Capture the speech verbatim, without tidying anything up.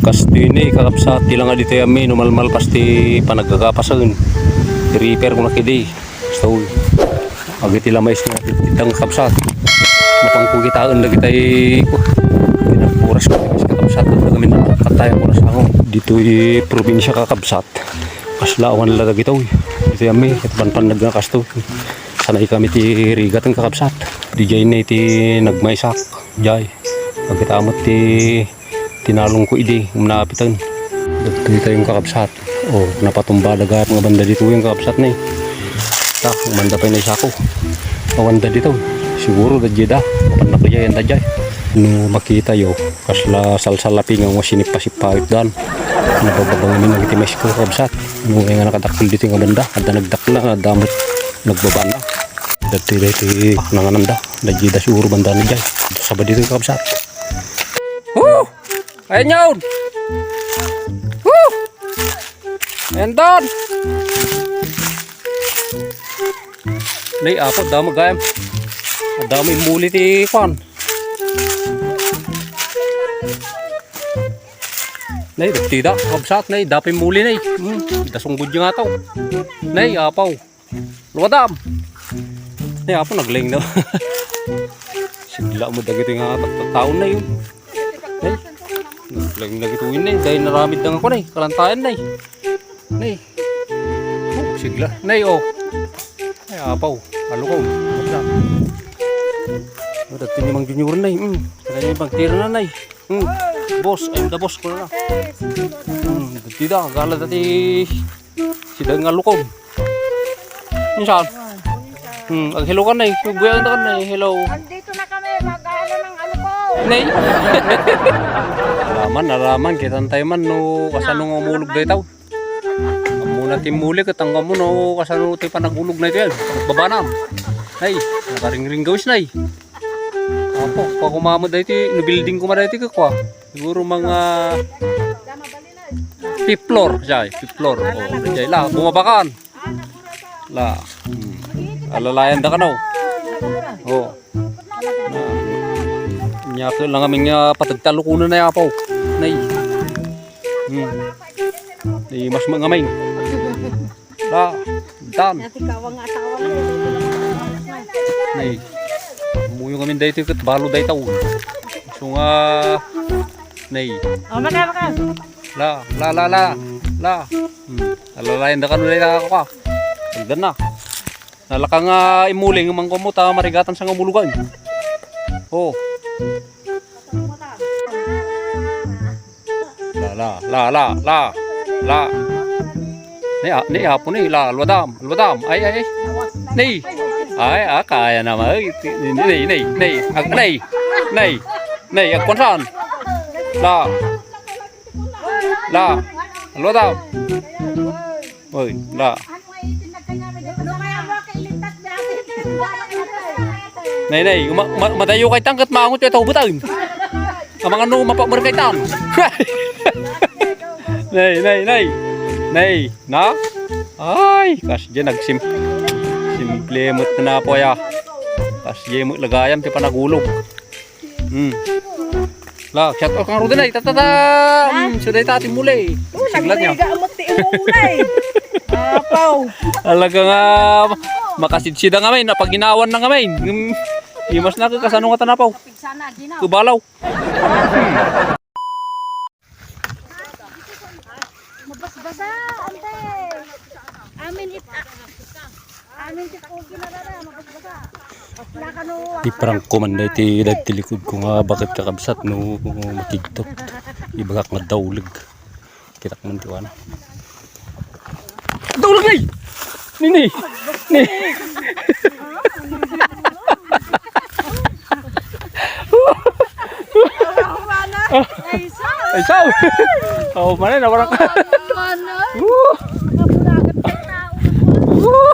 Kastoy ni kakabsat, ti la nga ditoy ammi, no malmalpas ti panagkakapasen. Repair ko na kidi. Kastoy. Agiti la mais nga tititang kakabsat. Mapangkukitaen dagitay ko. Pinagpuras ko kakabsat. Kami na katay puras ako. Ditoy probinsya kakabsat. Kasla awan la dagitoy. Ditoy ammi, ket panpannag nga kastoy. Sanay kami ti rigat nga kakabsat. Dijay ni ti nagmaisak. Jay. Pagkita met ti tinalong ko idi, um, naapiten. Dagtoy tayo yung kakabsat. O, napatumba daga nga banda dito yung kakabsat na eh. Ta, umanda pa yung isako. Awanda dito. Siguro, da jeda. Apan na kaya yan da jay. No makita yo, kasla salsalapi nga mga sinipasipawit dan. Nabababang namin ang iti mais ko, kakabsat. No, yung nga nakadakkel dito nga banda. Ada nagdakkel na, ada mo nagbaba na. Dati dati nangananda. Da jeda siguro banda na jay. Sabad dito yung kakabsat. Woo! Ayan yun! Woo! Ayan doon! Nay, apo, damo gayam. Damo imuli ti kwan. Nay, tida, kabsat, nay, dapay muli, nay. Hmm, dasong budyo nga to. Nay, apaw. Luwadam. Nay, apo, nagling na. Sigla mo dagiti nga tattaon na yun. Nay, nagling na gituin na yun. Dahil naramid na nga ko, nay. Kalantayan, nay. Nay. Oh, sigla. Nay, oh. Ay, apaw. Alukaw. What's up? Oh, dati ni Mang Junior, nay. Hmm. Kaya yung pagtira na, nay. Hmm. Boss, ayun da, boss ko na. Hmm. Dati da, gala dati. Sida nga alukaw. Insan? Hmm, aghello ka na eh. Bubuyagan ka na eh. Hello. Andito na kami, mag-ano ng alukaw. Nay. Alaman, alaman. Kitantay man no kasano nga umulog daytaw. Ammona ti muli, katang ammona no kasano ti panagulog na ito yan. Babanam. Ay, nakaringring gawis na eh. Apo, pakumama daytoy, no building ko ma daytoy kakwa. Siguro mga fifth floor, siya, fifth floor. Oh, siya, la, bumabakan. La. Hmm. Alalayan da kano. Oh. Nya ko lang aming, ah, patagtalo kuno na yapaw. Nay. Hmm. Di mas mangamay. La, dan. Dati kawang asawa na. Nay. Muyo kami daytoy ket balo daytaw. So nga, nay. Oh, maka, maka. La, la, la, la. La. Hmm. Alalayan da kano dayta ka. Agdan na. Nalaka nga imuling, mangko mo, ta marigatan sa nga umulugan. Oh. La, la, la, la, la, la. Ni, ah, ni, apo ni, la, luadam, luadam. Ay, ay, ay. Ni. Ay, ah, kaya naman. Ay, ni, ni, ni, ni, ni. Ag-, ni. Ni. Ni, agkuan saan? La. La. Luadam. Oy, la. Nay, nay, uma-, ma-, madayo kay tangket maangot kay taubutan. Amang ano, mapamer kay tan. Nay, nay, nay. Nay, na? Ay, kas diyan nagsim-, simple met na po ya. Kas diyan mo lagayam ti panagulog. Hmm. La, shout out kang Rudy, nay. Tatata. Hmm, suday ta ti muli. Oh, siglat niya. Nagriga mo ti umulay. Apaw. Talaga nga makasidsida nga may napaginawan na nga may. Hmm. Imas na ka kasano nga tanapaw. Sana, ginaw. Kubalaw. Mabasbasa, ante. Amin it-, a-, amin ti pogi na dada, mabasbasa. Wala ka no, ah, iprangko man daytoy, daytoy likod ko nga bakit kakabsat no makigtot. Ibagak nga dauleg. Kitak man ti wana. Dauleg, nay! Nini! Ni! Ay, sao! Oh, mana na, parang. Woo! Woo!